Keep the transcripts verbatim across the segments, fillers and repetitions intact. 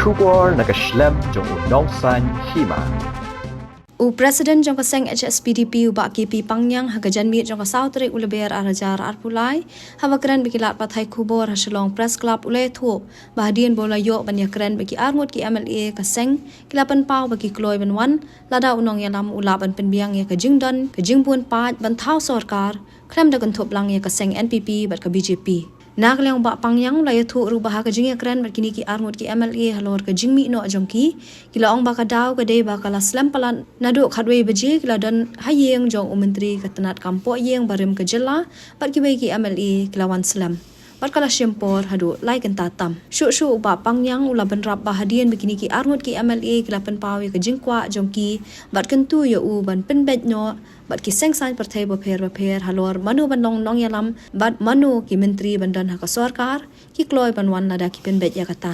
Khubor na ka shlem jong u nongsaiñ hima. U President jong ka seng H S P D P u Bah K P Pangniang ha ka janmiet jong ka saw tarik u Lber ar hajar arphew lai, haba kren bad ki lad pathai khubor ha Shillong Press Club u la ïathuh ba hadien ba u la ïoh ban ïakren bad ki arngut ki M L A ka seng, ki la pynpaw ba ki kloi ban wan lada u nongïalam u lah ban pynbiang ïa ka jingdon ka jingbun paid ban thaw sorkar khlem da kynthup lang ïa ka seng N P P bad ka B J P. Na ka liang u Bah Pangniang u la ïathuh ruh ba ha ka jingïakren bad kine ki arngut ki M L A halor ka jingmih noh jong ki, ki la ong ba ka daw ka dei ba ka la slem palat naduh khatwei baje ki la don ha ïing jong u Myntri ka tnat kam poh ïing barim ka jylla bad kiwei ki M L A ki la wan slem bad ka la shim por haduh lai kynta tam. Shuh shuh u Bah Pangniang u la bynrap ba hadien ba kine ki arngut ki M L A ki la pynpaw ïa ka jingkwah jong ki bad kyntu ïa u ban pynbeit noh bad ki seng saiñ pyrthei bapher bapher halor mano ban long nongïalam bad mano ki myntri ban don ha ka sorkar, ki kloi ban wan lada ki pynbeit ïa kata.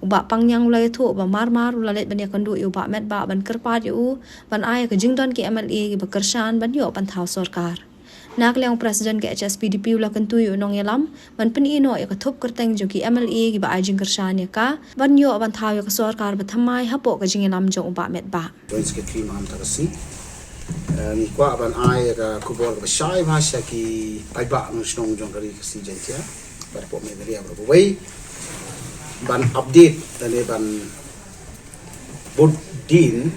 U Bah Pangniang u la ïathuh ba mar mar u la leit ban ïakynduh ïa u Bah Metbah ban kyrpad ïa u ban ai ïa ka jingdon ki M L A kiba kyrshan ban ïoh ban thaw sorkar. Na ka liang u President ka H S P D P u la kyntu ïa u nongïalam ban pyni noh ïa ka thup kyrteng jong ki M L A kiba ai jingkyrshan ïa ka ban ïoh ban thaw ïa ka sorkar ba thymmai hapoh ka jingïalam jong u Bah Metbah. Joint Secretary Mawkynrew Khasi. Eh, ngi kwah ban ai ïa ka khubor kaba shai bha sha ki paidbah nongshong shnong jong ka ri Khasi Jaiñtia bad hapoh Meghalaya baroh kawei ban update lane ban bud dien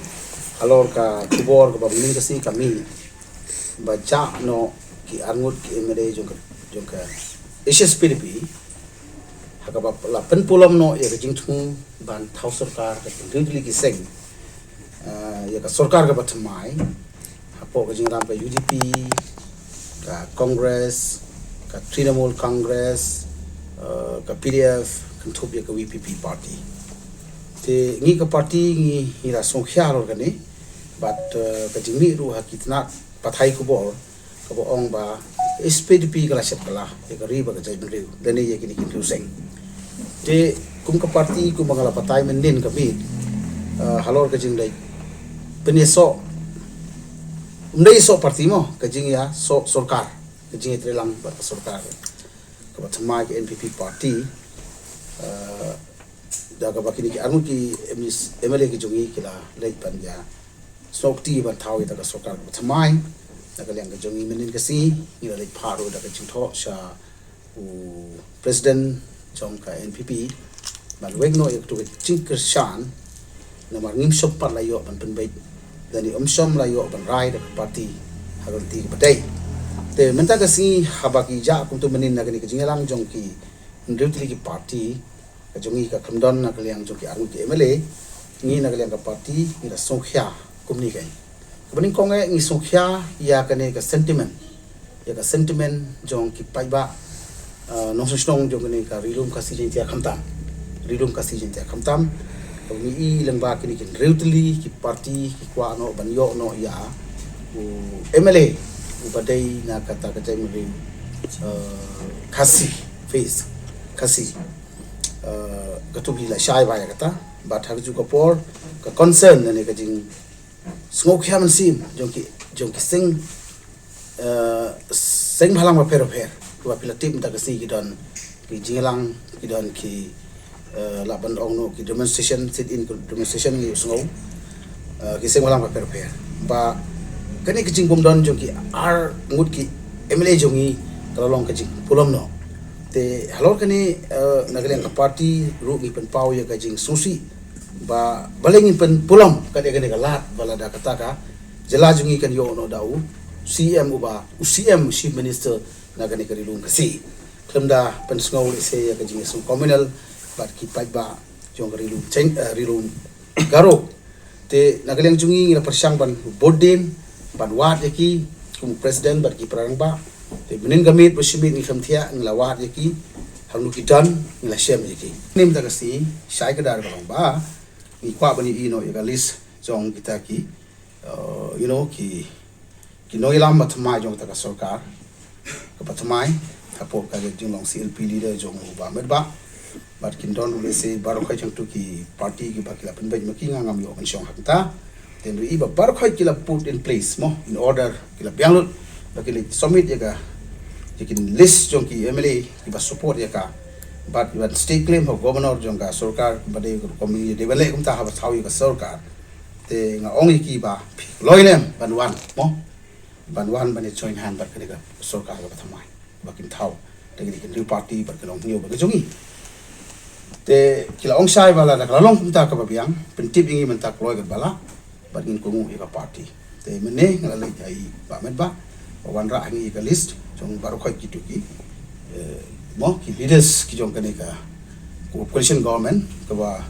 halor ka khubor kaba mynnin ka sngi ka mih ba jah noh ki arngut ki M L A jong ka, jong ka H S P D P ha kaba la pynpulom noh ïa ka jingthmu ban thaw sorkar ka hynriew tylli ki seng, eh, ïa ka sorkar kaba thymmai hapoh ka jingïalam ka U D P, ka Congress, ka Trinamool Congress, eh, ka P D F kynthup ïa ka V P P party. Te ngi ka party ngi, ngi la sngewkhia halor kane bad, eh, ka jingmih ruh ha ki tnat pathai khubor kaba ong ba H S P D P ka la shet kylla ïa ka ri bad ka jaitbynriew lane ïa kine ki hynriew seng. Te kum ka party kumba nga la batai mynnin ka miet, eh, halor ka jingleit pynïasoh, ym dei ïasoh party mo, ka jingïasoh sorkar, ka jingïatreilang bad ka sorkar kaba thymmai ka N P P party, eh, da kaba kine ki arngut ki M L A ki jong ngi ki la leit ban ïa snoh kti ban thaw ïa ka sorkar kaba thymmai. Na ka liang ka jong ngi mynnin ka sngi ngi la leit phah ruh da ka jingthoh sha u President jong ka N P P ban weng noh ïa katu ka jingkyrshan, namar ngim shym pat la ïoh ban pynbeit lane ym shym la ïoh ban rai da ka party ha ka lynti kaba dei. Te mynta ka sngi haba ki jah kumtu mynnin na kane ka jingïalang jong ki hynriew tylli ki party, ka jong ngi ka khlem don na ka liang jong ki arngut ki M L A, ngi na ka liang ka party ngi la sngewkhia kumne kein. Kaba nyngkong eh ngi sngewkhia ïa kane ka sentiment, ïa ka sentiment jong ki paidbah, eh, nongshong shnong jong kane ka Ri Lum Khasi Jaiñtia khamtam, Ri Lum Khasi Jaiñtia khamtam. Kaba ngi i lyngba kine ki hynriew tylli ki party ki kwah noh ban ïoh noh ïa u M L A uba dei na kata ka jaitbynriew, eh, Khasi, face Khasi. Eh, katu ngi la shai bha ïa kata bad ha kajuh ka por ka concern lane ka jingsngewkhia mynsiem jong ki, jong ki seng, eh, seng bhalang bapher bapher. Kaba phi la tip mynta ka sngi ki don ki jingïalang, ki don ki, eh, lah ban ong noh ki demonstration, sit in demonstration ngi sngew, eh, ki seng bhalang bapher bapher. Ba kane ka jingbymdon jong ki arngut ki M L A jong ngi ka la long ka jingpulom noh. Te halor kane, eh, na ka liang ka party ruh ngi pynpaw ïa ka jingsngewsih ba balei ngin pynpulom kat ïa kane ka lad ba lada kata ka jylla jong ngi kan ïoh noh da u C M uba, u C M Chief Minister na kane ka Ri Lum Khasi. Khlem da pynsngew lehse ïa ka jingsngew communal bad ki paidbah jong ka Ri Lum Cheng, eh, Ri Lum Garo. Te na ka liang jong ngi ngi la pyrshang ban bud dien ban wad ïa ki kum u President bad ki para rangbah. Te mynnin ka miet ba shi miet ngi khlem thiah ngi la wad ïa ki, hangno ki don ngi la shem ïa ki. Mynta ka sngi shai kdar ka long ba ngi kwah ban ïohi noh ïa ka list jong kita ki, uh, you know, ki, ki nongïalam ba thymmai jong kata ka sorkar kaba thymmai hapoh ka jinglong C L P leader jong u Bah Metbah. Bad kin don ruh lehse baroh khoit jong tu ki party kiba ki la pynbeit ma ki, nga ngam ïoh ban shong hangta. Te ngi i ba baroh khoit ki la put in place mo, in order, ki la biang lut ba ki la submit ïa ka, ïa ki list jong ki M L A kiba support ïa ka, Bad ban stake claim ha governor jong ka sorkar, ba dei ka rukom ïa dei ban leh kumta haba thaw ïa ka sorkar. Te nga ong ïa ki ba phi kloi lem ban wan, mo. Ban wan ban ïa join hand bad kane ka sorkar kaba thymmai, ba kin thaw da kine ki hynriew party bad ka long hynñiew bad ka jong ngi. Te ki la ong shai ba lada ka la long kumta kaba biang, pyntip ïa ngi mynta kloi katba lah, bad ngin kohnguh ïa ka party. Te mynne nga la leit ha i Bah Metbah ba wanrah ha ngi ïa ka list jong baroh khoit kito ki, eh, mo, ki leaders ki jong kane ka coalition government kaba,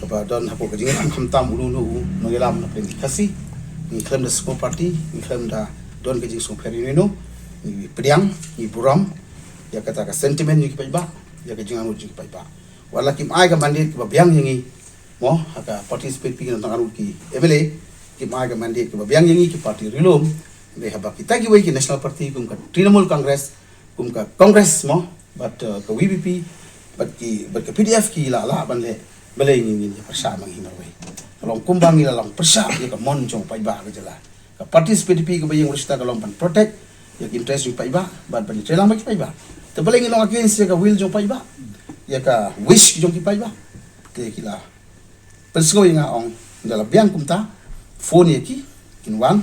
kaba don hapoh ka jingïalam, khamtam uno uno u nongïalam na pdeng ki Khasi. Ngi khlem da sngewparty, ngi khlem da don ka jingsngewpher ïano ïano, ngi pdiang, ngi burom ïa kata ka sentiment jong ki paidbah, ïa ka jingangnud jong ki paidbah. Wat la kim ai ka mandate kaba biang ïa ngi, mo, ha ka party state pi ki nongtang arngut ki M L A, kim ai ka mandate kaba biang ïa ngi ki party ri lum. Hynrei haba kita kiwei ki national party kum ka Trinamool Congress, kum ka Congress, mo, bad, eh, ka V P P, bad ki, bad ka P D F ki la lah ban leh, balei ngin, ngin ïa pyrshah ma ngi marwei? Ka long kumba ngi la long pyrshah ïa ka mon jong paidbah ka jylla. Ka party state pi kaba ïeng ruh shuh ka long ban protect ïa ki interest jong paidbah, bad ban ïatreilang bad ki paidbah. Te balei ngin long against ïa ka will jong paidbah, ïa ka wish jong ki paidbah? Te ki la pynsngew ïa nga, ong, ynda la biang kumta, phone ïa ki, kin wan,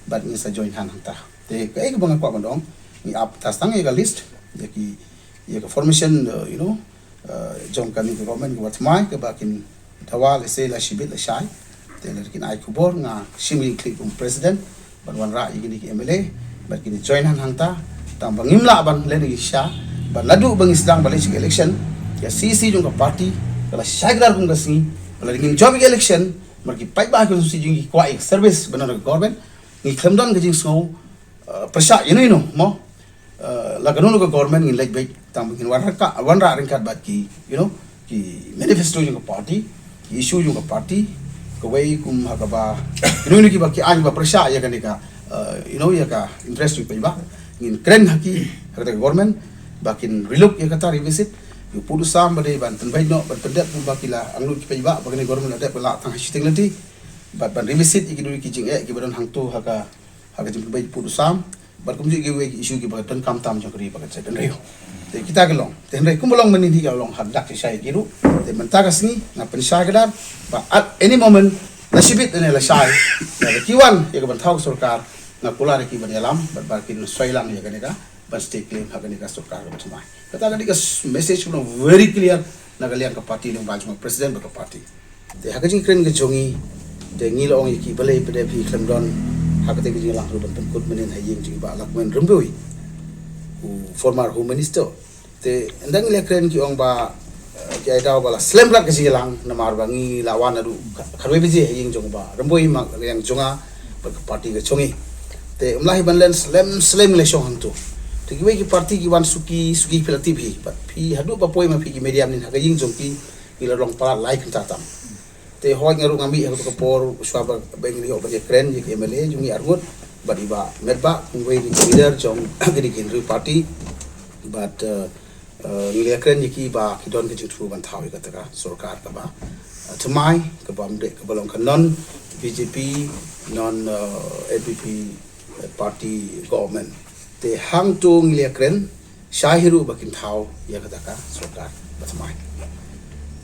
bad ngin sa join hand hangta. Te kaei kaba nga kwah ban ong, ngi ap tang ïa ka list, ïa ki, ïa ka formation, eh, you know, eh, jong kane ka government kaba thymmai, kaba kin dawa lehse la shibit la shai. Te lada kin ai khubor, nga shim ïa ki kum president, ban wanrah ïa kine ki M L A, bad kin join hand hangta, tang ba ngim lah ban leh da ki sha, bad naduh ba ngi sdang ban leit sha ka election, ka C C jong ka party ka la shai kdar kum ka sngi, ba lada ngim jop ïa ka election, namar ki paidbah ki constituency jong ngi ki kwah ïa ka service ban don ha ka government, ngi khlem don ka jingsngew, eh, pyrshah ïano ïano, mo. Eh, la kano kano ka government ngin leit beit, tang ba ngin wanrah ka, wanrah ryngkat bad ki, you know, ki manifesto jong ka party, ki issue jong ka party, kawei kum ha kaba, you know, kiba ki aiñ ba pyrshah ïa kane ka, eh, you know, ïa ka interest jong ki paidbah. Ngin kren ha ki, ha kata ka government, ba kin relook ïa kata, revisit, ïa u pud u sam ba dei ban pynbeit noh, ban pyndep kumba ki la angnud ki paidbah, ba kane ka government la dep ba la tang ha shiteng lynti, bad ban revisit ïa ki dei ki jingeh kiba don hangto ha ka, ha ka jingpynbeit pud u sam, bad kumjuh kiwei ki issue kiba donkam tam jong ka ri bad ka jaitbynriew. Te kita ki long. Te hynrei kumba long mynhynnin ka long haduh ka shai ki ruh. Te mynta ka sngi nga pynshai kdar ba at any moment, la shibit ne la shai, lada ki wan ïa ka ban thaw ka sorkar, nga kular ïa ki ban ïalam bad ba kin soi lang ïa kane ka ban stake claim ha kane ka sorkar kaba thymmai. Kata ka dei ka s-, message kaba long very clear na ka liang ka party, lyngba jong ka president bad ka party. Te ha ka jingkren ka jong ngi, te ngi la ong ïa ki balei pat de phi khlem don ha kata ka jingïalang ruh ban pynkut mynhynnin ha ïing jong i Bah Lahkmen Rymbui, u former Home Minister. Te ynda ngi la kren ki ong ba, eh, ki ai daw ba la slem bad ka jingïalang namar ba ngi la wan naduh kha-, khatwei baje ha ïing jong Bah Rymbui, ma ka liang jong nga bad ka party ka jong ngi. Te ym lah hi ban len slem slem ngi la shong hangto. Te kiwei ki party ki wan suki suki, phi la tip hi, bad phi haduh ba poi ma phi ki media mynhynnin ha ka ïing jong ki, ngi la long palat lai kynta tam. Te hooid nga ruh nga mih ha kato ka por shuwa ba, ba ngi la ïoh ban ïakren ïa ki M L A jong ngi arngut bad i Bah Metbah, uwei na ki leader jong kine ki hynriew party. Bad, eh, eh, ngi la ïakren ïa ki ba ki don ka jingthmu ban thaw ïa kata ka sorkar kaba, eh, thymmai, kaba ym dei, kaba long ka non B J P, non, eh, N P P, eh, party government. Te hangto ngi la ïakren shai hi ruh ba kin thaw ïa kata ka sorkar ba thymmai.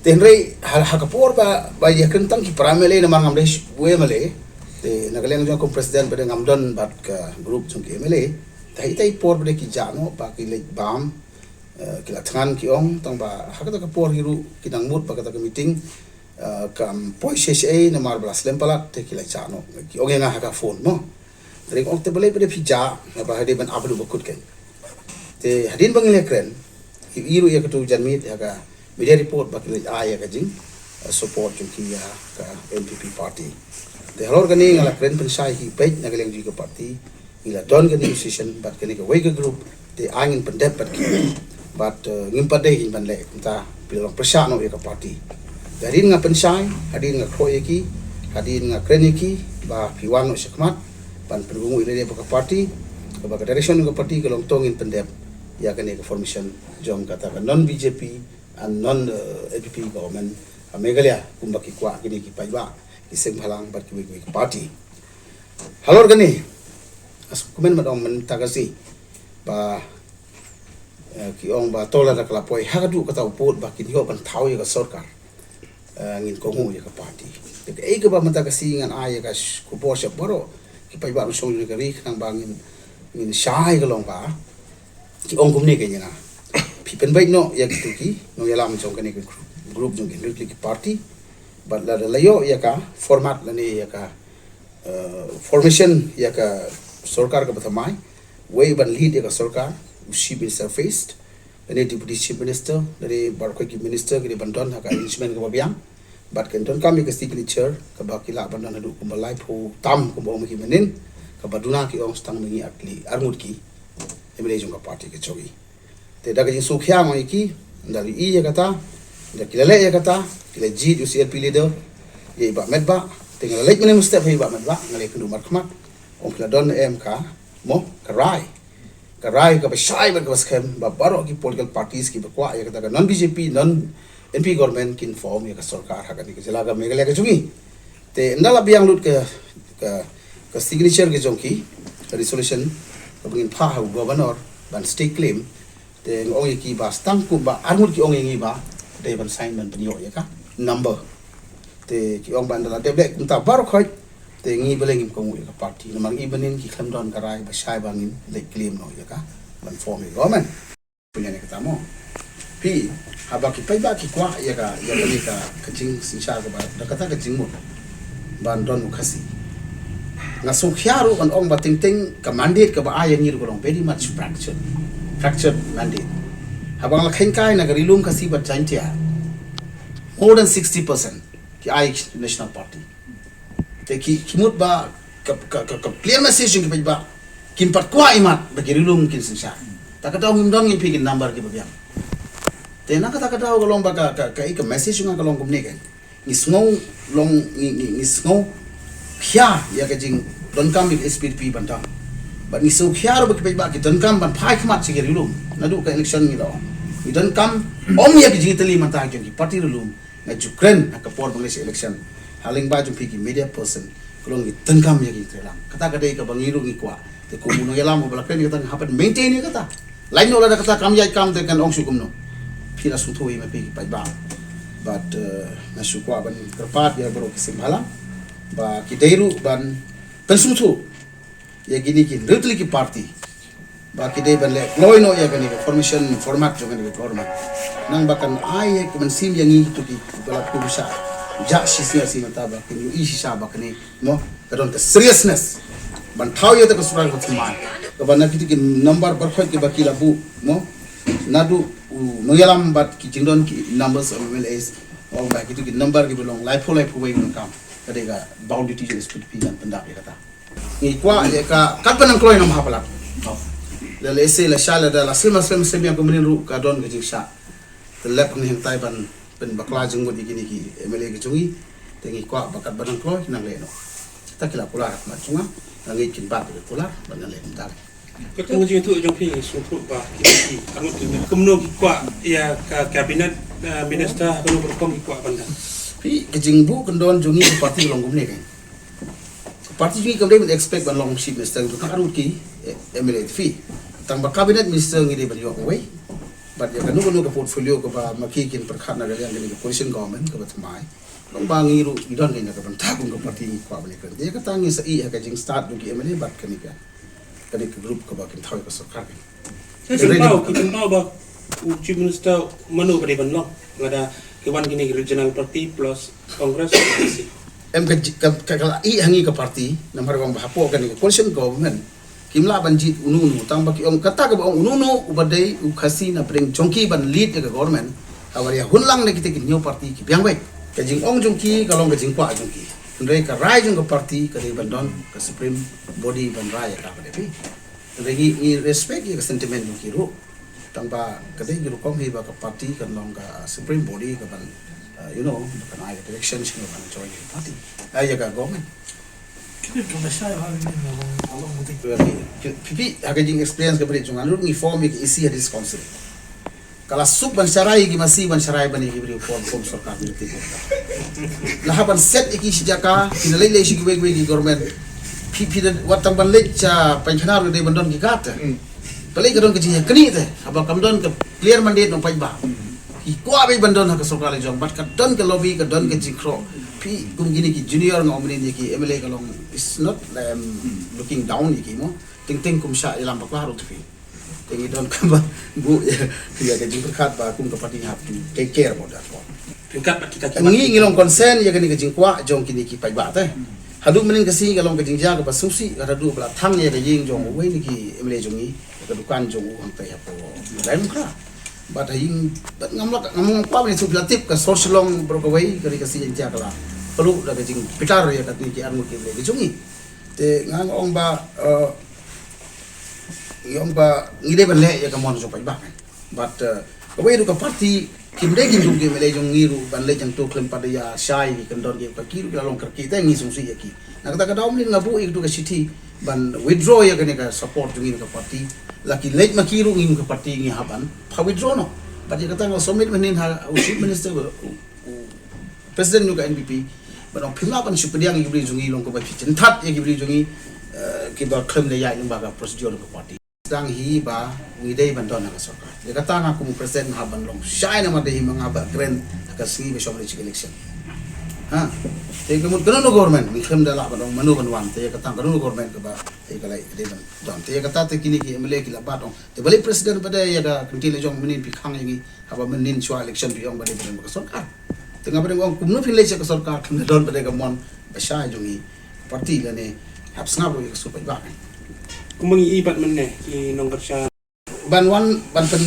Te hynrei ha, ha ka por ba, ba ïakren tang ki para M L A namar ngam dei sh-, u M L A. Te na ka liang jong nga kum president ba dei ngam don bad ka group jong ki M L A. Te ha ita i por ba dei ki jah noh ba ki leit bam, eh, ki la thngan ki ong tang ba ha kata ka por hi ruh ki nang mut ba kata ka meeting, eh, kam poi shisha namar ba la slem palat, te ki la jah noh. Ki ong ïa nga ha ka phone mo. Te nga ong te balei pat de phi jah, naba ha dei ban ap haduh ba kut kein. Te hadien ba ngi la kren, i, i ruh ïa katu janmiet ha ka media report ba ki la ai ïa ka jing, eh, support jong ki ïa ka N P P party. Te halor kane nga la kren pynshai hi peit na ka liang jong ka party, ngi la don ka negotiation bad kane kawei ka group, te ai ngin pyndep bad ki. Bad, eh, ngim pat dei hi ban leh kumta, phi la long pyrshah noh ïa ka party. Te hadien nga pynshai, hadien nga khroh ïa ki, hadien nga kren ïa ki ba phi wan noh shakhmat ban pynkohnguh ïa lade bad ka party, kaba ka direction ka party ka long to ngin pyndep ïa kane ka formation jong kata ka non B J P and non, eh, N P P government ha Meghalaya, kumba ki kwah kine ki paidbah ki seng bhalang bad kiwei kiwei ki party. Halor kane, as kumne ma dong mynta ka sngi ba, Eh, ki ong ba to lada ka la poi ha ka duh kata u pud ba kin ïoh ban thaw ïa ka sorkar. Eh, ngin kohnguh ïa ka party. Te kaei kaba mynta ka sngi ngan ai ïa ka sh-, khubor sha baroh ki paidbah nongshong jong ka ri, khnang ba ngin, ngin shai ka long ba ki ong kumne kein ïa nga. Phi pynbeit noh ïa kito ki nongïalam jong kane ka group, group jong ki hynriew tylli ki party. Bad lada la ïoh ïa ka format lane ïa ka, eh, formation ïa ka sorkar kaba thymmai, wei ban lead ïa ka sorkar, u Chief Minister first, lane Deputy Chief Minister, lane baroh ki minister ki dei ban don ha ka arrangement kaba biang. Bad kan donkam ïa ka signature kaba ki lah ban don haduh kumba laiphew tam kumba ong ma ki mynnin, kaba duna ki ong sa tang ma ngi ar tylli ar ngut ki M L A jong ka party ka jong ngi. Te da ka jingsngewkhia nga ong ïa ki, ynda la ïohi ïa kata, ynda ki la leh ïa kata, ki la jied u C L P leader ïa i Bah Metbah, te nga la leit mynne mynstep ha i Bah Metbah, nga la ïakynduh markhmat, ong ki la don em ka, mo, ka rai. Ka rai kaba shai bad kaba skhem ba baroh ki political parties kiba kwah ïa kata ka non B J P, non N P government kin form ïa ka sorkar ha kane ka jylla ka Meghalaya ka jong ngi. Te ynda la biang lut ka, ka, ka signature ka jong ki, ka resolution kaba ngin phah ha u governor ban stay claim, te nga ong ïa ki ba sa tang kumba ar ngut ki ong ïa ngi ba dei ban sign ban pynïoh ïa ka number. Te ki ong ba ynda la dep leh kumta baroh khoit, te ngi balei ngim kohnguh ïa ka party, namar ngi mynnin ki khlem don ka rai ba shai ba ngin leit claim noh ïa ka ban form ïa ka government. Pynïaid ïa kata mo. Phi, haba ki paidbah ki kwah ïa ka, ïa kane ka, ka jingsynshar kaba da kata ka jingmut ban don u Khasi. Nga sngewkhia ruh ban ong ba teng teng ka mandate kaba ai ïa ngi ruh ka long very much fractured. Fractured mandate. Haba nga la kheiñ kai na ka Ri Lum Khasi bad Jaiñtia, more than sixty percent ki ai National Party. Te ki, ki mut ba ka, ka, ka, ka clear message jong ki paidbah, kim pat kwah imat ba ki Ri Lum kin synshar. Ta ka daw ngim don ngi phi ki number kiba biang. Te na kata ka daw ka long ba ka, ka, ka, ka message jong nga ka long kumne kein. Ngi sngew long, ngi, ngi, ngi sngewkhia ïa ka jingdonkam ïa ka S P D P ban tang. Bad ngi sngewkhia ruh ba ki paidbah ki donkam ban phai khmat sha ki Ri Lum. Naduh ka election ngi la ong, ngi donkam ym ïa ka jingtylli mynta jong ki party Ri Lum. Nga ju kren ha ka por ba ngi leit sha election ha lyngba jong phi ki media person, ka long ngi donkam ïa ka jingtreilang. Kata ka dei kaba ngi ruh ngi kwah. Te kum u nongïalam uba la kren ïa kata, nga hap ban maintain ïa kata. Lait noh lada kata kam ïaid kam te kan ong shuh kumno. Phi la sngewthuh ïa ma phi ki paidbah. Bad, eh, nga shu kwah ban kyrpad ïa baroh ki seng bhalang ba ki dei ruh ban pynsngewthuh ïa kine ki hynriew tylli ki party ba ki dei ban leh kloi noh ïa kane ka formation format jong kane ka government. Nang ba kan ai ïa ka mynsiem ïa ngi kito ki ba la kum sha jah shisha shi mynta ba kin ïohi shisha ba kane, mo, ka don ka seriousness ban thaw ïa ka sorkar ka thymmai. Kaba na kito ki number baroh khoit kiba ki la buh, mo, naduh u nongïalam bad ki jingdon ki numbers of M L As, ong ba kito ki number kiba long laiphew laiphew wei ngan kam. Ka dei ka boundary jong S P D P ngan pyndap ïa kata. Ngi kwah ïa ka katba nang kloi nang bha palat. Lada lehse lashai lada la slem la slem slem ïa ka mynnin ruh ka don ka jingshah. Te lep ngi hangtai ban pynbakla jingmut ïa kine ki M L A ki jong ngi. Te ngi kwah ba katba nang kloi nang leh noh. Ta ki la kular ha khmat jong nga, nga ngeit kin bat ïa ka kular ban nang leh kumta. Katkum ka jingïathuh jong phi, sngewthuh ba kine ki arngut ki, kumno ki kwah ïa ka cabinet, eh, minister, kumno ka rukom ki kwah ban da. Phi, ka jingbuh kyndon jong ngi ka party ka long kumne kein. Party jong ngi kam dei ban expect ban long chief minister, ngi tang arngut ki, eh, M L A te phi. Tang ba cabinet minister ngi dei ban ïoh kawei. Bad ïa kano kano ka portfolio kaba ma ki kin pyrkhat na ka liang kane ka coalition government kaba thymmai. Long ba ngi ruh ngi don kane ka bynta kum ka party ngi kwah ban ïakren. Ïa kata ngi sa ïeh ha ka jingstad jong ki M L A bad kane ka, kane ka group kaba kin thaw ïa ka sorkar kein. Te pynpaw, ki pynpaw ba u chief minister mano ba dei ban long. Lada ki wan kine ki regional party plus Congress, N D C. Em ka, ka, ka, ka la ïeh ha ngi ka party, namar ba hapoh kane ka coalition government kim lah ban jied uno uno, tang ba ki ong kata kaba ong uno uno uba dei u Khasi na pdeng jong ki ban lead ïa ka government. Haba ïa hun lang na kita ki hynñiew party ki biang beit. Ka jingong jong ki ka long ka jingkwah jong ki. Hynrei ka rai jong ka party ka dei ban don ka supreme body ban rai ïa ka, ka dei phi. Hynrei ngi, ngi respect ïa ka sentiment jong ki ruh. Tang ba ka dei ki rukom hi ba ka party kan long ka, uh, supreme body ka ban, uh, you know, ba kan ai ka direction sha ka ban join ka party, ai ïa ka government. Kine ka masa ha ni na long, long mutik. Phi, phi, phi, ha ka jing experience ka bri jong nga ruh ngi form ïa ka E C ha District Council. Ka la suk ban sharai ïa ki masi ban sharai ban ïa ki briew form, form sorkar ni ti. La hap ban set ïa ki shi jaka, ki na leit leit shi kiwei kiwei ki government. Phi, phi da wat tang ban leit sha Painkhanar dei ban don ki card. Hmm. Balei ka don ka jingïaknieh te, haba kam don ka clear mandate na u paidbah. Ki kwah beit ban don ha ka sorkar la jong, bad ka don ka lobby, ka don ka jingkhroh. Phi kum kine ki junior, nga ong mynnin ïa ki M L A ka long, is not, um, looking down ïa ki mo. Teng teng kum shah ïalam bakla ruh te phi. Te ngi don kaba buh ïa, ïa ka jingpyrkhat ba kum ka party ngi hap to take care about that one. Ryngkat bad kita ki Ngi, ngi long concern ïa kane ka jingkwah jong kine ki paidbah te. Haduh mynnin ka sngi ka long ka jingjia kaba sngewsih, ka haduh ba la thang ïa ka ïing jong uwei na ki M L A jong ngi, ïa ka dukan jong u hangtai hapoh Diamond Kra. Bad ha ïing, bad ngam lah, ngam kwah ban ïathuh, phi la tip ka sor Shillong baroh kawei, ka ri Khasi Jaiñtia ka la pynlut da ka jingbitar ïa kane ki arngut ki M L A ki jong ngi. Te nga ong ba, eh, ngi ong ba ngi dei ban leh ïa ka mon jong paidbah. Bad, eh, kawei ruh ka party kim dei kin dei ki M L A jong ngi ruh ban leit hangto khlem pat ïa shai ki kyndon ki, ki ruh ki la long kyrkieh te ngi sngewsih ïa ki. Na kata ka daw mynnin nga buh ïa katu ka shithi ban withdraw ïa kane ka support jong ngi na ka party. La ki leit ma ki ruh, ngi ka party ngi hap ban pha withdraw noh. Bad ïa kata nga submit mynnin ha u Chief Minister, u, u President jong ka N P P. Bad ong phim lah ban shu pdiang ïa ki briew jong ngi long kumba phi jynthut ïa ki briew jong ngi, eh, kiba khlem da ïaid lyngba ka procedure ka party. Sdang hi ba ngi dei ban don ha ka sorkar. Ïa kata nga kum u President nga hap ban long shai namar dei hi ma nga ba kren ha ka sngi ba shong leit election. Ha. Te ka mut kano kano government, ngi khlem da lah ban ong mano ban wan. Te ïa kata kano kano government kaba, te ka lei dei ban don. Te ïa kata te kine ki M L A ki la bat ong. Te balei President pat de ïa ka kyntien la jong mynnin phi khang ïa ngi. Haba mynnin shuwa election phi ong ba dei ban don ka sorkar. Te nga ba dei ong kumno phi leit sha ka sorkar, khlem da don pat de ka mon ba shai jong ngi. Party lane hap sngap ruh ïa ka sur paidbah. Kumba ngi i pat mynne ki nongkyrshan. Ban wan ban pyn,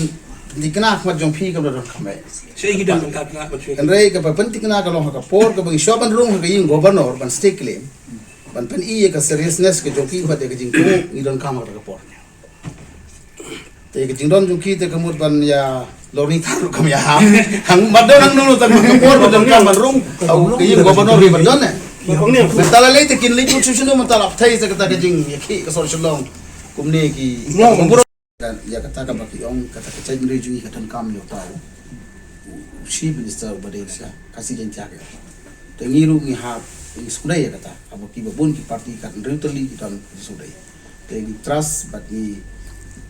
pynthikna khmat jong phi kam da don kam eh. Sha ki don ban ka pla ban shu. Hynrei kaba pynthikna ka long ha ka por kaba ngi shuwa ban rung ha ka ïing governor ban stake claim. Ban pyni ïa ka seriousness ka jong ki bad ïa ka jingkohnguh ngi donkam ha ka por. Te ka jingdon jong ki te ka mut ban ïa lorni thar ruh kam ïa ha. Hang mat don hangno tang ka por ba donkam ban rung. Au ka ïing governor ban don eh. Mynta la lei te kin leit put shuh shuh mynta la pthai sa kata ka jingïakhih ka sor Shillong. Kumne ki. Ïa kata kaba ki ong kata ka jaitbynriew jong ngi ka donkam ïa uta u Chief Minister uba dei sha Khasi Jaiñtia ka. Te ngi ruh ngi hap ngi sngewdei ïa kata. Haba kiba bun ki party kat hynriew tylli ki don ki sngewdei. Te ngi trust bad ngi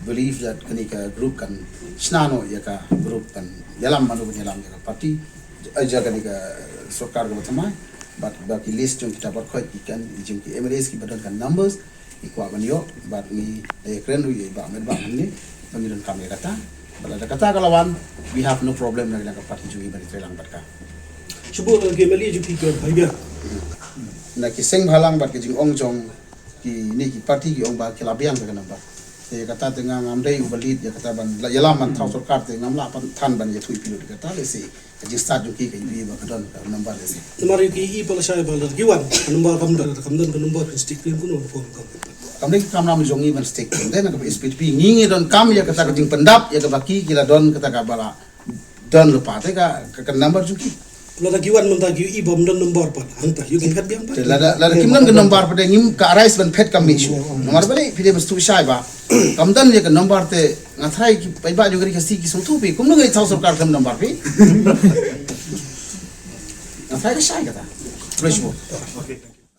believe that kane ka group kan shna noh ïa ka group kan ïalam mano ban ïalam ïa ka party, eh, ïa kane ka sorkar kaba thymmai. Bad ba ki list jong kita baroh ki kan, jong ki M L As kiba don ka numbers. Ngi kwah ban ïoh bad ngi la ïakren ruh ïa i Bah Metbah mynne ba ngi donkam ïa kata. Bad lada kata ka la wan, we have no problem na ka party jong ngi ban trei lang bad ka. Shu buh na ki M L A jong ki ki ong bha biang. Na ki seng bhalang bad ka jingong jong kine ki party ki ong ba ki la biang ka number. Te kata te nga ngam dei uba lead ïa kata ban la ïalam ban thaw sorkar te ngam lah ban than ban ïathuh phi lut ïa kata lehse. Ka jingstad jong ki ka ïohi ba ka don ka number lehse. Namar ïa ki i pala shai ba la ki wan ka number kam don, kam don ka number kan stick pin kuno ko kam. Kam dei ka kam nam jong ngi ban stick pin. Dei na ka S P T P ngi ngi donkam ïa kata ka jingpyndap ïa kaba ki ki la don kata kaba la don lypa te ka, ka, ka number jong ki. Lada ki wan mynta ki i bym don number pat. Hangta ïoh kin phet biang pat. Te lada, lada kim don ka number pat ngim ka arise ban phet kam issue. Namar balei phi dei ban sngewthuh shai ba kam don ïa ka number te nga tharai ki paidbah jong ka ri Khasi ki sngewthuh phi. Kumno ngi thaw sorkar kam number phi. Nga tharai ka shai kata. Fresh vote.